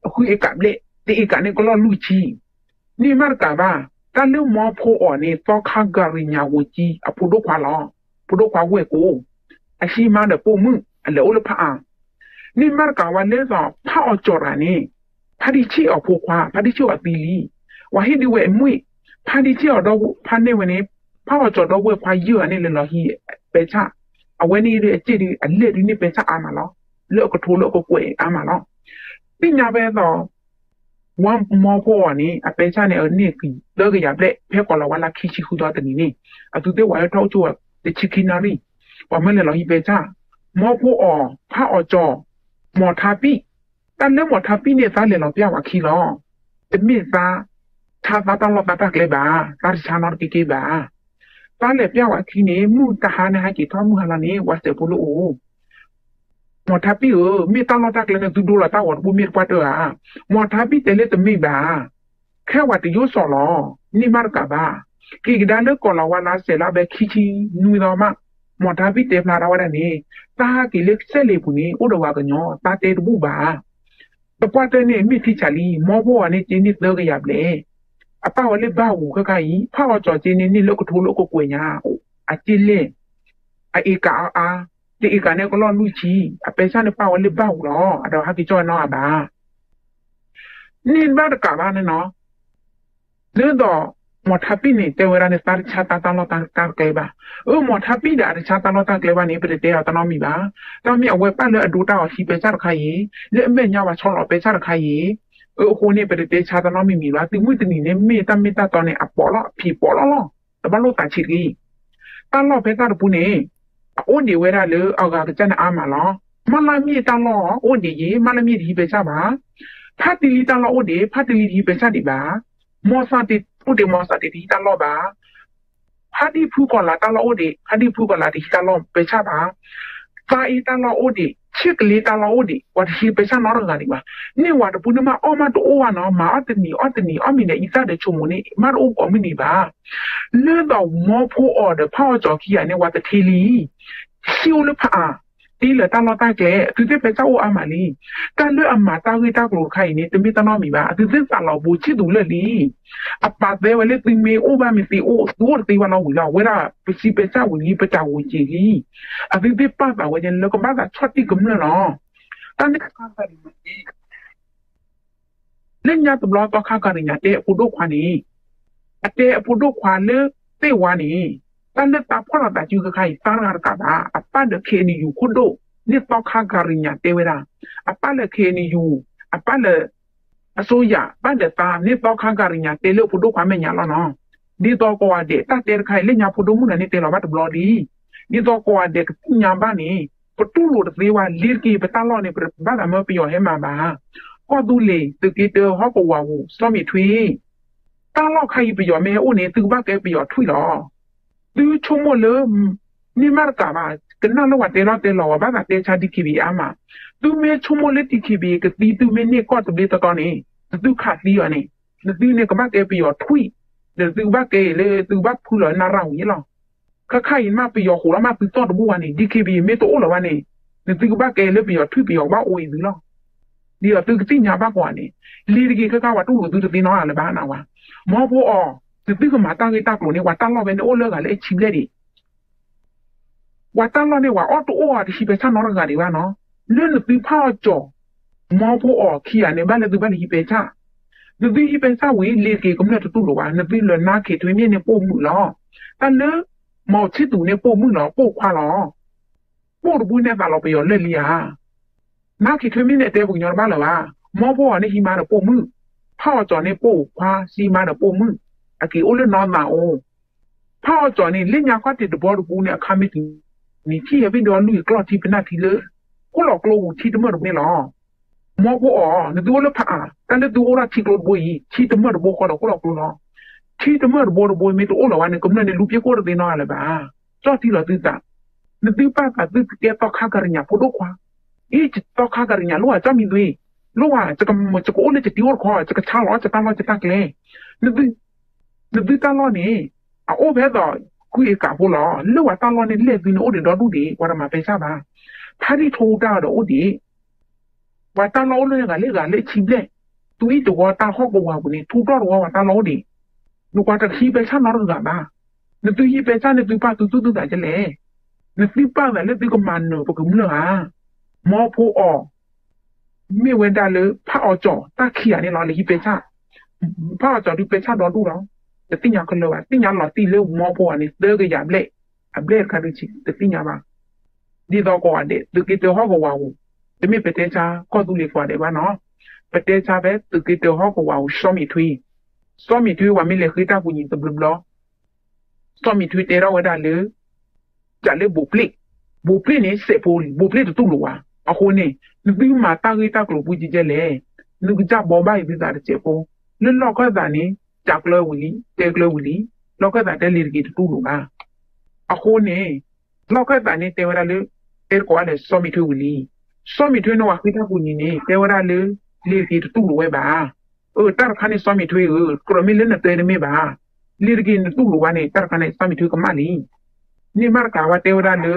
အဃုအ့ကးဘျဲၣ် တအ့ကးန့ၣ်ကလီၢ်လွံၢ်ဆံ န့ၢ်မးတကးဘၣ် တၢ်လၢမီၤဖိအီၤန့ၣ် သီခါကၤရံၤညါဝိၤကံ အဖိဒိၣ်ခွါလီၤ. ဖိဒိၣ်ခွါဝဲၢ်ကိ အဟံးမါဒီးပိာ်မုၣ် အလဲၤအိၣ်လၢဖးအါ န့ၢ်မးတကးဝဲလၢသိး ဖးအီၤကၠီၤတဂၤန့ၣ် ဖးဒံဆ့ၣ်အီၤဖိခွါ ဖးဒံဆ့ၣ်အီၤသံလံ. ပှၤဟ့ၣ်ဒုးဝဲအမွ့ၢ် ဖးဒံဆ့ၣ်အီၤဒီးဖးန့ၢ်ဝဲန့ၣ် ဖးအီၤကၠီၤဒီပုၢ်ဝဲၢ်ခွါယဲၢ်ဂၤန့ၣ် လဲၤလီၤဟံးပဲဆၣ် အဝဲန့ၣ်ဒုးအစ့ၣ်ဒုး အလဲၢ်ဒုးန့ၢ်ပဲဆၣ်အါမးလီၤ. လၢအကထိလၢအကကွဲးအါမးလီၤ. သ့ၣ်ညါဖဲသိး ဝါမီၤဖိအီၤန့ၣ် အပဲဆၣ်န့ၣ် အန့ၢ်ကံ သၢကယၤဘျဲၣ် ဖဲကီးလီၤဝါလါခံဆံဃုသီတနံၤန့ၣ် အသုးသ့ၣ်ဝဲထီၣ်အိၣ်ကၠိဝဲ တဆံခံနၣ်ရံၣ် ပှၤမၢလဲၤလီၤဟံးပဲဆၣ် မီၤဖိအီၤ ဖးအီၤကၠီၤ မီၤထါပံၣ် တၢ်လၢမီၤထါပံၣ်န့ၣ် သးလဲၤလီၤပျၢ်ဝဲခံလီၤ. တမ့ၢ်သး ထါသးတၢ်လီၢ်သးတၢ်ကျဲဘၣ်, သးတဆါနီတက့က့ဘၣ်. သးလဲၤပျၢ်ဝဲခံန့ၣ် မုၢ်တဟါန့ၣ် ဟဲက့ၤထီၣ်မုၢ်ဟါလီၤန့ၣ် ဝဲစဲးဖိလၢအိၣ် မီၤထါပံၣ်ဧၢ, မ့ၢ်တၢ်လီၢ်တၢ်ကျဲန့ၣ်သုဒိလီၤတၢ်ဂီၤတဘိမ့ၢ်တပှၢ်တၢၢ်ဧါ. မီၤထါပံၣ်တဲလၢတမ့ၢ်ဘၣ်, ခဲဝဲတယိၣ်စီၤလီၤ, န့ၢ်မးတကးဘၣ်. က့ၤကဒါလၢကီးလီၤဝါလါစဲးလါဘဲခံဆံနွံသီမး, မီၢ်ထါပံၣ်တဲဖျါထီၣ်ဝဲဒၣ်န့ၣ်, တၢ်ဟးက့ၤလၢစဲလ့ၣ်ပူၤန့ၣ် အိၣ်ဒီးပှၤကညီ, တၢ်တဲတဘူၣ်ဘၣ်. သပှၢ်တၢၢ်န့ၣ် မ့ၢ်ထံဆးလံ, မီဖိအီၤန့ၣ်က့န့ၢ်သၢကယၤဘျဲၣ်. အပၣ်ဝဲလၢဘၣ်ပူၤခဲခါအံၤ, ဖးအီၣ်ကၠီၤက့န့ၣ်န့ၢ်လၢကထိလၢကကွဲၢ်ညါ, အက့လဲၣ်, အအ့ကၤအါအါ, တအ့ကၤန့ၣ်ကလီၢ်လွံၢ်ဆံ, အပဲဆၣ်န့ၣ်ပၣ်ဝဲလၢဘၣ်ပူၤလီၤ, အဒီးဟဲက့ၤကၠီၣ်ဝဲနီတဂၤဘၣ်. န့ၢ်ဘၣ်တကးဘၣ်န့ၣ်နီၤ, ဒ်သိး မီၢ်ထါပံၣ်န့ၣ် တဲဝဲဒၣ်န့ၣ် သးတဆါတၢ်လီၢ်တၢ်ကျဲဘၣ်. အၢ မီၢ်ထါပံၣ်ဒီးအတဆါတၢ်လီၢ်တၢ်ကျဲဘၣ်န့ၣ် ပတတဲအီၤတၢ်နီတမံၤဘၣ်. တၢ်မ့ၢ်အဝဲပၣ်လၢအဒိတၢ်အီၤဟံးပဲဆၣ်တခါအံၤ, လၢအမဲာ်ညါပှၤဆီလီၤပဲဆၣ်တခါအံၤ, အဃိန့ၣ် ပတတဲဆါတၢ်နီတမံၤဘၣ်. သုးမုၢ်တနံၤန့ၣ်မ့ၢ်တၢ်မ့ၢ်တၢ်တီန့ၣ် အပိာ်လီၤ, အဖံးပိာ်လီၤလီၤ, တဘၣ်လိၣ်သးဆံးတဂ့ၤ. တၢ်လီၢ်ဖဲတၢ်တပူၤန့ၣ် အအိၣ်ဒံးဝဲဒၣ်လၢအဂၤကစၢ်န့ၣ်အါမးလီၤ. မၢလၢမ့ၢ်တၢ်လီၢ်အိၣ်ဒံးယ့ၢ်, မၢလၢမ့ၢ်တဟံးပဲဆၣ်ဘၣ်. ဖါတံၢ်လံတၢ်လီၢ်အိၣ်ဒံး, ဖါတံၢ်လံတဟံးပဲဆၣ်ဒံးဘၣ်. မီၢ်သးတ့အိၣ်ဒံး, မီၢ်သးတ့တဟံးတၢ်လီၢ်ဘၣ်. ဖါဒံၣ်ဖုကီၤလၤတၢ်လီၢ်အိၣ်ဒံး, ဖါဒံၣ်ဖုကီၤလၤတဟံးတၢ်လီၢ်ပဲဆၣ်ဘၣ်. သါအ့တၢ်လီၢ်အိၣ်ဒံး, ဆ့ကလ့တၢ်လီၢ်အိၣ်ဒံး, ပှၤတဟံးပဲဆၣ်နီတဂၤဒံးဘၣ်. န့ၢ်ဝဲတပူၤန့ၣ်မးအီၣ်မးတအိၣ်ဘၣ်နီၤ, မၤအီၣ်တနံၤအီၣ်တနံၤ အီၣ်မ့ၤဒီးအံသၣ်ဒီးဆိမိၣ်န့ၣ် မးတအိၣ်ကိးမုၢ်နံၤဘၣ်. လၢဒီးမီဖိအီၤဒီးဖးအီၣ်ကၠီၤခံဂၤန့ၣ် ပှၤတထံၣ်လံ ဟံၣ်အိၣ်လၢဖးအါ, တ့လၢတၢ်လီၢ်တၢ်ကျဲ, အသုသ့ၣ်ပဲဆၣ်အိၣ်အါမးလံ. တၢ်လၢအမၤတၢ်ဂ့ၢ်တၢ်ကျိၤတခါအံၤန့ၣ် တမ့ၢ်တၢ်နီတမံၤဘၣ်. အသုသ့ၣ်သးလီၤဘိဆံၣ်သူးလၢာ်လံ. အပာ်သဲဝဲလၢသုမ့ၢ်အိၣ်ဘၣ်မ့ၢ်သ့အိၣ်, သုအိၣ်တသ့ဘၣ်လီၤဝံၤလီၤ. အဝဲဒၣ်ပစံးပဲဆၣ်ဝံၤလံ, ပတၢ်ဂိၢ်က့ၤလံ. အသုသ့ၣ်ပာ်သးဝဲလၢကဘၣ်သးဆီၣ်တံၢ်ကမျၢၢ်လီၤ. တၢ်န့ၣ် လၢညါတဘျီသီခါကၤရံၣ်ညါတဲအဖိဒိၣ်ခွါန့ၣ်, အတဲအဖိဒိၣ်ခွါလၢသ့ၣ်ဝါန့ၣ်, တၢ်လၢသးဖီၣ်ထီၣ်သးစုခဲခါအံၤ သါတဂၤတကးဘၣ်, အပၢ်ဒီး ခ့ၣ်အဲၣ်ယူၣ် ခိၣ်ဒိၣ်, န့ၣ်သီခါကၤရံၣ်ညါတဲဝဲဒၣ်, အပၢ်လၢ ခ့ၣ်အဲၣ်ယူၣ်, အပၢ်လၢ အစိယၤ, ဘၣ်ဒီးသးန့ၣ်သီခါကၤရံၣ်ညါတဲလၢအဖိဒိၣ်ခွါမဲာ်ညါလီၤနီၤ. ဒ်သိးကိးဂၤဒဲး တၢ်တဲတခါအံၤ လၢညါဖိဒိၣ်မုၣ်လၢန့ၣ်တဲလီၤဘၣ်တဘျီလံ. ဒ်သိးကိးဂၤဒဲးကသ့ၣ်ညါဘၣ်န့ၣ်, ပတူၢ်လိာ်တသ့ဝဲ, လ့ၤတက့ၤပတၢ်လီၢ်န့ၣ် ပဘၣ်သးမၢပယီၤဟဲမၤဘၣ်. ကီၢ်သူလ့ၤ သုးက့တၢဟီၣ်ကဝီၤပူၤ စီၤမ့ၣ်ထွ့ တၢ်လီၢ်ခါအံၤပယီၤမ့ၢ်ဟဲအိၣ်န့ၣ် သုကဘၣ်ကဲပယီၤထွံၣ်လီၤ. သုဆိကမိၣ်လၢ မ့ၢ်မးတကးဘၣ်, ကနၣ်လၢပှၤတဲလီၤတဲလီၤဝဲ ဘၣ်သးတဲဆါ DKBA အါမး. သုမ့ၢ်ဆိကမိၣ်လၢ DKBA ကသံသုမ့ၢ်န့ၢ်ကီၢ်တဘျ့တီတီန့ၣ်, နသုခးသံအီၤန့ၣ်, နသုန့ၣ်ကဘၣ်ကဲပယီၤထွံၣ်, ဒီးသုကဘၣ်ကဲအံၤလၢသုကဘၣ်ဖုလီၤနၢ်ရၣ်ဝံၤလီၤ. ခဲခါအံၤမး ပယီၤဟူးလီၤမးသုတီၢ်တဘူၣ်ဘၣ်န့ၣ်, DKBA မ့ၢ်တအိၣ်လၢၤဘၣ်န့ၣ်, နသုကဘၣ်ကဲလၢပယီၤထွံၣ် ပယီၤကဘၣ်အိၣ်အံၤသုလီၤ. ဒ်သိးသုကသ့ၣ်ညါဘၣ်ကိးဂၤန့ၣ်, လ့ၤတက့ၤခဲခါ ပှၤတူၢ်လိာ်သုတသ့နီတဂၤလၢၤဘၣ်နဝဲ. မီဖိအီၤ, နသုကမၤတၢ်ဂ့ၢ်တၢ်ကျိၤန့ၣ် ပှၤတၢ်လီၢ်ဖဲန့ၣ်အိၣ်လၢအဂၤလၢအဆံဘျဲၣ်ဒံး ပှၤတၢ်လီၢ်န့ၣ် ပှၤအီၣ်တအိၣ်အီၤ တဟံးပဲဆၣ်နီတဂၤဒံးဘၣ်နီၤ. လၢနသုဖးအီၣ်ကၠီၤ, မီဖိအီၤခံဂၤန့ၣ် ဘၣ်လၢသုဘၣ်လၢဟံးပဲဆၣ်, နသုဟံးပဲဆၣ်ဝံၤ လ့ၤတက့ၤကမျၢၢ်တတူၢ်လိာ်ဘၣ်. နသုလၢနါခ့ထွ့မ့ၣ်န့ၣ်ပိာ်မုၣ်လီၤ. တၢ်လၢ မီၤဆံၣ်သူးန့ၣ်ပိာ်မုၣ်လီၤ, ပိာ်ခွါလီၤ. ပိာ်တဘိန့ၣ်သးလီၤပယီၤလၢာ်လံဧါ. နါခ့ထွ့မ့ၣ်န့ၣ် အတဲပှၤကညီတဘၣ်လၢၤဘၣ်. မီဖိအီၤန့ၣ်ဟံးမါဒီးပိာ်မုၣ်, ဖးအီၣ်ကၠီၤန့ၣ်ပိာ်ခွါ ဟံးမါဒီးပိာ်မုၣ်, အက့ၤအိၣ်လၢနီၢ်သးအိၣ်. ဖးအီၣ်ကၠီၤန့ၣ် လၢညါခီၣ်ထံးတဘီတပူၤန့ၣ် အခါမ့ၢ်တုၤန့ၣ် ထံၣ်ဟဲဘ့ၣ်ဒီးလွံၢ်ကျီၢ်ထံပနၢ်ထံလၢ ခိၣ်လီၤကျိပူၤထံတမၢၢ်တဘိန့ၣ်လီၤ. မီဖိအီၤ နသုအိၣ်လၢဖးအါ, တၢ်လၢသုအိၣ်ဒၣ်ထံကျိတဘိအံၤ ထံတမၢၢ်တဘိဃီဒီးခိၣ်လီၤကျိလီၤ. ထံတမၢၢ်တဘိတဘိမ့ၢ်တအိၣ်လၢၤဘၣ်န့ၣ် ကမျၢၢ်န့ၣ်လူၤပျဲခိၣ်တသ့နီတဂၤလၢၤဘၣ်. ကၠီၣ်ထံလီၤသုသး, နသုပာ်သးသုကကဲသီခါကၤရံၣ်ညါဖိဒိၣ်ခွါ, အံၤသီခါကၤရံၣ်ညါလိၣ်ဧါ ကၠီၣ်မံၤသွံ, လိၣ်ဧါ, ယကအိၣ်လၢယတံၤအိၣ်တခီ, ယကဆါလီၤယတၢ်လီၢ်ယတၢ်ကျဲ, နသုတၢ်လီၢ်န့ၣ် အအိၣ်ဖဲသိး ခွံအ့ကၤဖိလီၤ. လၢပှၤတၢ်လီၢ်န့ၣ်လဲၣ်သုန့ၣ်အိၣ်ဒံးဒီဒူၣ်ဒံး ပှၤတမၤပဲဆၣ်ဘၣ်. ဖါတံၢ်ထိတၢ်ဒီးအိၣ်ဒံး ပှၤတၢ်လီၢ်အိၣ်လၢဂၤလၢဂၤလၢဆံဘျဲၣ်, သုဟံၣ်တဝီတၢ်ဟီၣ်ကဝီၤပူၤန့ၣ် ထူတီၢ်တဝီပှၤတၢ်လီၢ်အိၣ်ဒံး, နကွၢ်တဟံးပဲဆၣ်နီတဂၤဘၣ်. နသုဟံးပဲဆၣ်န့ၣ်သုပာ်သုသူၣ်သုသးဒ်လဲၣ်. နသုပာ်သးလၢသုကမၤနၢၤပကမျၢၢ်ဧါ. မီဖိအီၤ မ့ၢ်ဝဲဒၣ်လၢဖးအီၣ်ကၠီၤတၢ်ခံဂၤန့ၣ်လီၤ လၢဟံးပဲဆၣ်, ဖးအီၣ်ကၠီၤဒုးပဲဆၣ်ဒီဒူၣ်လီၤ. တသ့ၣ်ညါခဲလၢာ်ဘၣ်, သ့ၣ်ညါလီၤတံၢ်လၢမီဖိအီၤန့ၣ် သၢကယၤဘျဲၣ်, အဘျဲၣ်တခါဒုးဆံး တသ့ၣ်ညါဘၣ်. ဒ်သိးကိးဂၤဒဲး သုးက့တၢဟီၣ်ကဝီၤပူၤ, တမ့ၢ်ပတဲဆါကီၢ်သူလ့ၤကိးဂၤဒဲးဘၣ်နီၤ, ပတဲဆါဖဲသုးက့တၢဟီၣ်ကဝီၤပူၤ စီၤမံၤထွ့, စီၤမံၤထွ့ပှၤမ့ၢ်လဲၤဃ့တၢ်ကူၣ်ညီသဘျီဘျီ စီၤမံၤထွ့တဲထီၣ်ဝဲဒၣ်လၢ တၢ်လၢဘိးပျ့ၣ်, ဘိးပျ့ၣ်န့ၣ်စဲးဖိလံ, ဘိးပျ့ၣ်တတူၢ်လိာ်ဝဲ. အဃိန့ၣ် နသုမၤတၢ်ဂ့ၢ်တၢ်ကျိၤပူၤကဲကဲလဲၣ်, နကစၢ်ဘီဘၣ်အံၤသုသးတစဲးဖိ, လၢလီၢ်ခၢၣ်သးန့ၣ် ကးကျၢဝံၤလံ, တဲကျၢဝံၤလံ, လီၢ်ခၢၣ်သးတဲလ့ၤတက့ၤတတူၢ်လိာ်ဘၣ်. အဃိန့ၣ် လီၢ်ခၢၣ်သးန့ၣ်တဲဝဲဒၣ်လၢ တဲတကိးဝဲလၢစီၤမံၤထွ့ဝံၤလံ. စီၤမံၤထွ့န့ၣ်ပှၤဃ့တၢ်ကူၣ်ညီန့ၣ် တဲဝဲဒၣ်လၢ လ့ၤတက့ၤတတူၢ်လိာ်ဝဲဘၣ်. အၢ တၢ်တခါန့ၣ်စီၤမံၤထွ့ဧၢ, ကြၢးမ့ၢ်လၢနတဲတမ့ၢ်ဘၣ်. လ့ၤတက့ၤနတူၢ်လိာ်ဝဲန့ၣ် တၢ်တခါန့ၣ်စီၤမံၤထွ့ကမၣ်လံ. န့ၢ်မးတကးဝဲတဲဝဲဒၣ်လၢ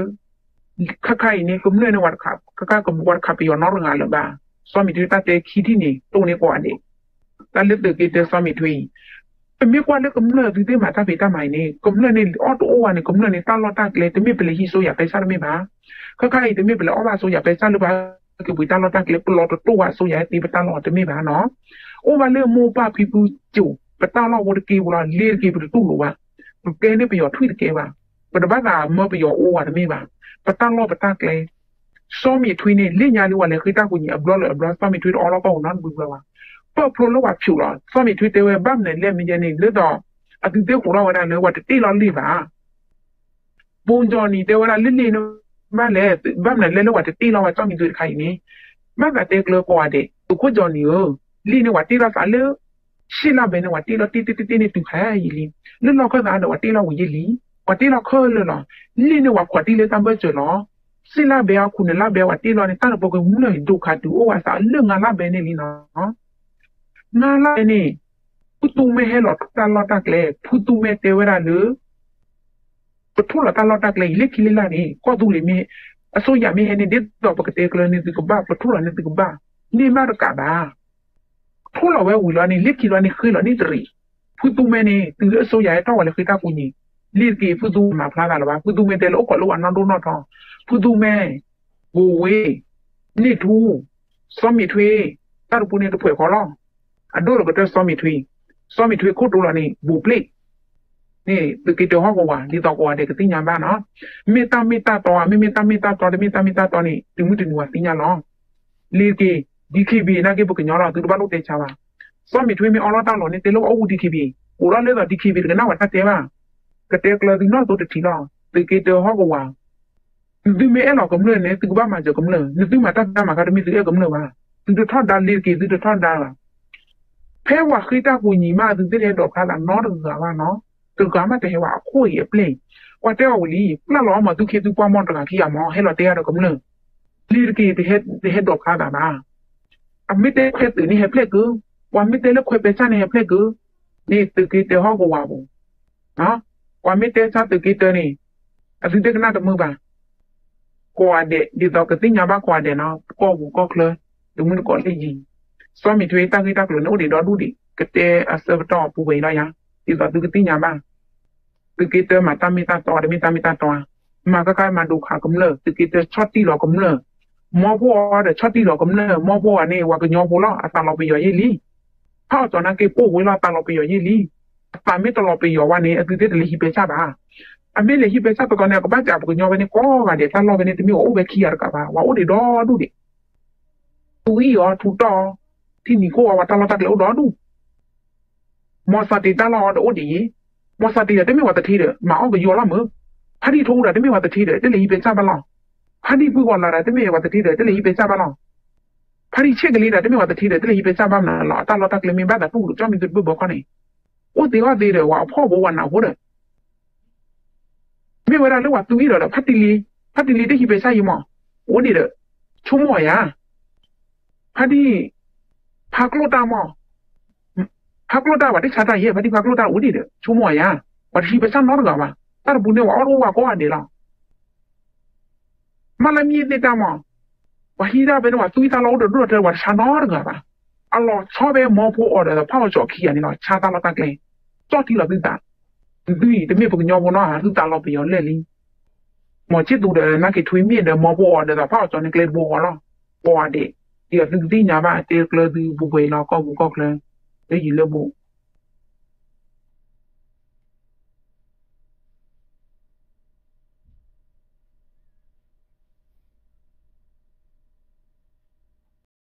ခါခါအံၤန့ၣ် ကမျၢၢ်န့ၣ်ဝဲတခါ ခါခါကမျၢၢ်ဝဲတခါပယီၤနီတဂၤလၢၤဘၣ်. စီၤမံၤထွဲတၢ်တဲခံထံၣ်န့ၣ် တိၢ်န့ၢ်ကိးဂၤဒဲး တၢ်လၢသုးက့တၢ စီၤမံၤထွဲအံၤ ပမ့ၢ်ကွၢ်လၢကမျၢၢ်သုသ့ၣ်မၤတၢ်ဖံးတၢ်မၤအံၤန့ၣ် ကမျၢၢ်န့ၣ် အီၣ်တအိၣ်ဝဲန့ၣ် ကမျၢၢ်န့ၣ် တၢ်လီၢ်တၢ်ကျဲ တမ့ၢ်ပလဲၤဟံးစိယၤပဲစၢ်တမ့ၢ်ဘၣ်. ခါခါအံၤ တမ့ၢ်ပလဲၤအီၣ်ဘၣ်စိယၤပဲစၢ်လၢပှၤ က့ၤပှ့ၤတၢ်လီၢ်တၢ်ကျဲ ပလီၤတတိၢ်ဝဲစိယၤသ့ပတၢ်လီၢ်တမ့ၢ်ဘၣ်နီၤ. အိၣ်ဘၣ်လၢမိၢ်ပၢ်ဖံဖုကၠိၤ ပတၢ်လီၢ်ဖိတက့ၢ်ပူၤလီၤ. လ့ၤတက့ၤပတတူၢ်လိာ်ဘၣ်. ပကဲန့ၣ်ပယီၤထွံၣ်တကဲဘၣ်. ပတဘၣ်သးမၢပယီၤအိၣ်ဝဲတမ့ၢ်ဘၣ်. ပတၢ်လီၢ်ပတၢ်ကျဲ စီၤမံၤထွဲန့ၣ် လၢညါလံဝဲလဲၤဃ့တၢ်ကူၣ်ညီအဘျီလၢအဘျီ စီၤမံၤထွဲတအီလီၢ်ကီၢ်ပူၤနီတဘျီဘျီဘၣ်. ပၢၢ်ဖျိလၢပှၤဖၠူးလီၤ. စီၤမံၤထွဲတဲဝဲ ဘၣ်မနုၤလဲၣ်မ့ၢ်ယဲန့ၣ် လၢဒီး အသုသ့ၣ်ဃိးထီၣ်ဝဲဒၣ်လၢပှၤတတ့ၢ်လီၤလ့ၤဘၣ်. ဘိကၠီနံၤတဲဝဲဒၣ်လၢလ့ၤန့ၣ် ဘၣ်လဲၣ် ဘၣ်မနုၤလဲၣ်လၢပှၤတတ့ၢ်လီၤဝဲစီၤမံၤထွဲတခါအံၤန့ၣ် ဘၣ်သးတဲကျၢၤကိးဂၤဒဲး သုးခိၣ်ကၠီနံၤဧၢ, လ့ၤန့ၣ်ပှၤတ့ၢ်လီၤသးလၢ ရှ့လၢဘဲန့ၣ် ပှၤတ့ၢ်လီၤတ့ၢ်တ့ၢ်တ့ၢ်တ့ၢ်န့ၣ်တုၤဖးယံာ်လံ. လၢလီၢ်ခၢၣ်သးဒီးပှၤတ့ၢ်လီၤဝံၤယံာ်လံ. ပှၤတ့ၢ်လီၤခဲလၢာ်လီၤ. လ့ၤန့ၣ်ပှၤခိးတ့ၢ်လၢတၢ်ဘၢၣ်စၢၤလီၤ. ရှ့လၢဘဲအခိၣ်န့ၣ် လၢဘဲပှၤတ့ၢ်လီၤန့ၣ် တၢ်တပီၤက့ၤမုၢ်လၢ်ဒိၣ်ခးတုၤအိၣ်ဝဲသးလၢငါလၢဘဲန့ၣ်လံနီၤ. ငါလၢဘဲန့ၣ် ဖုသူမဲဟဲလီၤထိၣ်တၢ်လီၢ်တၢ်ကျဲ ဖုသူမဲတဲဝဲဒၣ်လၢ ပထိၣ်လီၤတၢ်လီၢ်တၢ်ကျဲအံၤ လၢခံလၢလာ်န့ၣ် ကီၢ်သူလ့ၤမ့ၢ် အစိုးရမ့ၢ်ဟဲန့ၣ် ဒ်သိးပကတဲကျၢၤန့ၣ်သုကဘၣ် ပထိၣ်လီၤန့ၣ်သုကဘၣ် န့ၢ်မးတကးဘၣ်. ထိၣ်လီၤဝဲဝံၤလီၤန့ၣ် လၢခံလီၤန့ၣ်ဃ့လီၤန့ၣ်တရံး. ဖုသူမဲန့ၣ် တုၤလၢအစိုးရဟဲထီၣ်ဝဲလၢဃ့တၢ်ကူၣ်ညီ လ့ၤတက့ၤ ဖုသူမဲမၤဖျါသးလၢၤဘၣ်. ဖုသူမဲတဲလၢအိၣ်ခိးလၢပှၤနီၢ်ဒိၣ်နီၢ်ထီ ဖုသူမဲ ဘိဝ့ န့ၢ်ထူ စီၤမံၤထွဲ တၢ်တပူၤန့ၣ်တဖှဲးဃီလီၤ. အဒိၣ်လီၤကတၢၢ်စီၤမံၤထွဲ စီၤမံၤထွဲခိၣ်တိလီၤန့ၣ် ဘိပျ့ၣ် န့ၣ် သုးက့တၢဟီၣ်ကဝၤ ဒ်သိးကိးဂၤဒဲးကသ့ၣ်ညါဘၣ်နီၤ. မ့ၢ်တၢ်မ့ၢ်တၢ်တီဧါ မ့မ့ၢ်တၢ်မ့ၢ်တၢ်တီ တမ့ၢ်တၢ်မ့ၢ်တၢ်တီန့ၣ် တုၤမုၢ်တနံၤဝဲသ့ၣ်ညါလီၤ. လ့ၤတက့ၤ DKBA နာ်က့ပကညီလီၤ သုတဘၣ်လိၣ်တဲဆါဘၣ်. စီၤမံၤထွဲမ့ၢ်အီလီၤတၢ်လီၢ်န့ၣ် တဲလၢပှၤအိၣ်ဝူ DKBA အိၣ်လီၤလၢသိး DKBA တကနၣ်ပှၤတၢ်တဲဘၣ်. ကတဲကျၢၤသုနီၢ်သိတထံးလီၤ. သုးက့တၢဟီၣ်ကဝၤ နသုမ့ၢ်အဲၣ်လီၤကမျၢၢ်န့ၣ် သုကဘၣ်မၤစၢၤကမျၢၢ်, နသုမၤတၢ်ဖံးတၢ်မၤခါတမ့ၢ်သုအဲၣ်ကမျၢၢ်ဘၣ်. သုတထီဒါလ့ၤတက့ၤ သုတထီဒါဘၣ်. ဖဲပှၤဃ့တၢ်ကူၣ်ညီမး သုသ့ၣ်တဟဲဒိးဖျါသးနီတဂၤဘၣ်နီၤ. တဂၤမးတဟဲဝဲအခိၣ်အံၤအပျဲၢ်အံၤ. ပှၤတဲအီၤဝံၤလံ ပျၢ်လီၤအီၣ်မးသုခ့သုပှၢ်မီၢ်တဂၤခံဂၤမး ဟဲလီၤတဲအါဒီးကမျၢၢ် လ့ၤတက့ၤ တဟဲဒိးဖျါသးဘၣ်. အမ့ၢ်တဲခွဲသုးန့ၣ်ဟဲဖျဲၣ်က့ၤ, ပှၤမ့ၢ်တဲလၢခွဲပဲစၢ်န့ၣ်ဟဲဖျဲၣ်က့ၤ, န့ၣ်သုးက့တၢဟီၣ်ကဝၤပူၤ, ပှၤမ့ၢ်တဲဆါသုးက့တၢန့ၣ် အသုသ့ၣ်ကနၣ်တမုာ်ဘၣ်. ကိးဂၤဒဲး ဒ်သိးကသ့ၣ်ညါဘၣ်ကိးဂၤဒဲးနီၤ ကီၢ်ပူၤကီၢ်ချၢ တမုၢ်တကိးလၢယံၤ, စီၤမံၤထွဲတၢ်ဂ့ၢ်တၢ်ကျိၤန့ၣ်အိၣ်ဒံးဒီဒူၣ်ဒံး ကတဲအဆၢကတီၢ်ပူၤဝဲအံၤလီၤယၤ, ဒ်သိးသုကသ့ၣ်ညါဘၣ် သုးက့တၢမၤတၢ်မ့ၢ်တၢ်တီ တမ့ၢ်တၢ်မ့ၢ်တၢ်တီ, မၤကကါမၤဒိးခးကမျၢၢ်, သုးက့တၢဆီၣ်တံၢ်လီၤကမျၢၢ်, မီဖိအီၤဒီးဆီၣ်တံၢ်လီၤကမျၢၢ်, မီဖိအီၤန့ၣ် ပှၤကညီဖိလီၤ အသးလီၤပယီၤယဲၢ်လံ. ဖးအီၣ်ကၠီနာ်က့ပိာ်ဝဲလီၤအသးလီၤပယီၤယဲၢ်လံ. အသးမ့ၢ်တလီၤပယီၤဝဲန့ၣ် အသုသ့ၣ်တလဲၤဟံးပဲစၢ်ဘၣ်. အမ့ၢ်လဲၤဟံးပဲစၢ်တီတီန့ၣ် အကဘၣ်စံးပှၤကညီဝဲန့ၣ်ကိးဂၤဒဲး တၢ်လီၢ်ဝဲန့ၣ် တမ့ၢ်အအိၣ်ဝဲခံဂၤတကးဘၣ်, ပှၤအိၣ်ဒံးဒီဒူၣ်ဒံး ထူအံၣ်အီၤ ထူတီၢ်အီၤ, ထံနံၤခိၣ်အီၤ ပှၤတၢ်လီၢ်တၢ်ကျဲအိၣ်ဒီဒူၣ်. မီၤစးတံးတၢ်လီၢ်အီၤဒီးအိၣ်ဒံးယံၤ, မီၤစးတံးဒီးတမ့ၢ်ပှၤတထံဒီး မၤအီၣ်ပယီၤလီၤမုၢ်, ဖါတံၢ်ထိအူဒီးတမ့ၢ်ပှၤတထံဒီး တလဲၤဟံးပဲစၢ်ဘၣ်လီၤ. ဖါတံၢ်ကွံဂီၤလၤဒီးတမ့ၢ်ပှၤတထံဒီး တလဲၤဟံးပဲစၢ်ဘၣ်လီၤ. ဖါတံၢ်ဆ့ၣ်ကလံဒီးတမ့ၢ်ပှၤတထံဒီး တလဲၤဟံးပဲစၢ်ဘၣ်မနုၤလီၤ. အတၢ်လီၢ်တၢ်ကျဲမ့ၢ်ဘၣ်သးတူၢ်လိာ် ကၠီမံၤသုးတဘၢၣ်ဘၢခီန့ၣ် အိၣ်သ့အီၣ်သ့ဒီး ပှၤအဖှီၣ်ဖိပှၤနးဖိဒီး မ့ၢ်ဝဲဒၣ်လၢပှၤသူအံၤဒီး ဖါတံၢ်လံ, ဖါတံၢ်လံတဟံးပဲစၢ်ယံၤမး, အိၣ်ဒံးဒီး ဆိကမိၣ်ယၤ, ဖါတံၢ် ဖါကျိၣ်တၢ်မး, ဖါကျိၣ်တၢ်ပှၤတဆါတၢ်ယဲၢ်, ဖါတံၢ်ဖါကျိၣ်တၢ်အိၣ်ဒံးဒီး ဆိကမိၣ်ယၤ, ပှၤတဟံးပဲစၢ်နီတဂၤဘၣ်, တၢ်တပူၤန့ၣ် ပှၤအီၣ်တအိၣ်ဝဲကိးဂၤဒဲးလီၤ. မၤလၢမ့ၢ်သ့ၣ်တၢ်မး, ပှၤဟံးတၢ်ဖဲန့ၣ် ပှၤသူအံၤတၢ်လီၢ်အိၣ်ဒီးဒိၣ်ဒီးတဲ ပှၤတဆါနီတဂၤဘၣ်. အလီၤဆီဖဲမီဖိအီၤဒီးဖးအီၣ်ကၠီခံဂၤန့ၣ်လီၤ, ဆါတၢ်လီၢ်တၢ်ကျဲ, ကၠီထံလီၤသုသး, သုအံၤတမ့ၢ်ပှၤကညီဖိနီတဂၤ သုသးလီၤပယီၤလၢာ်လံ. မီၤဆ့ၣ်သူဒီးနါက့ၤထွံမ့ၢ်ဒီးမီဖိအီၤဒီးဖးအီၣ်ကၠီန့ၣ်ကျဲတဘိဃီလီၤ, ကိးဂၤဒဲး, ဒ်သိးသုကသ့ၣ်ညါဘၣ် တဲကျၢၤသုပူၤပှဲၤလီၤကီၢ်ပူၤကီၢ်ချၢ, လၢယံၤလၢဘူး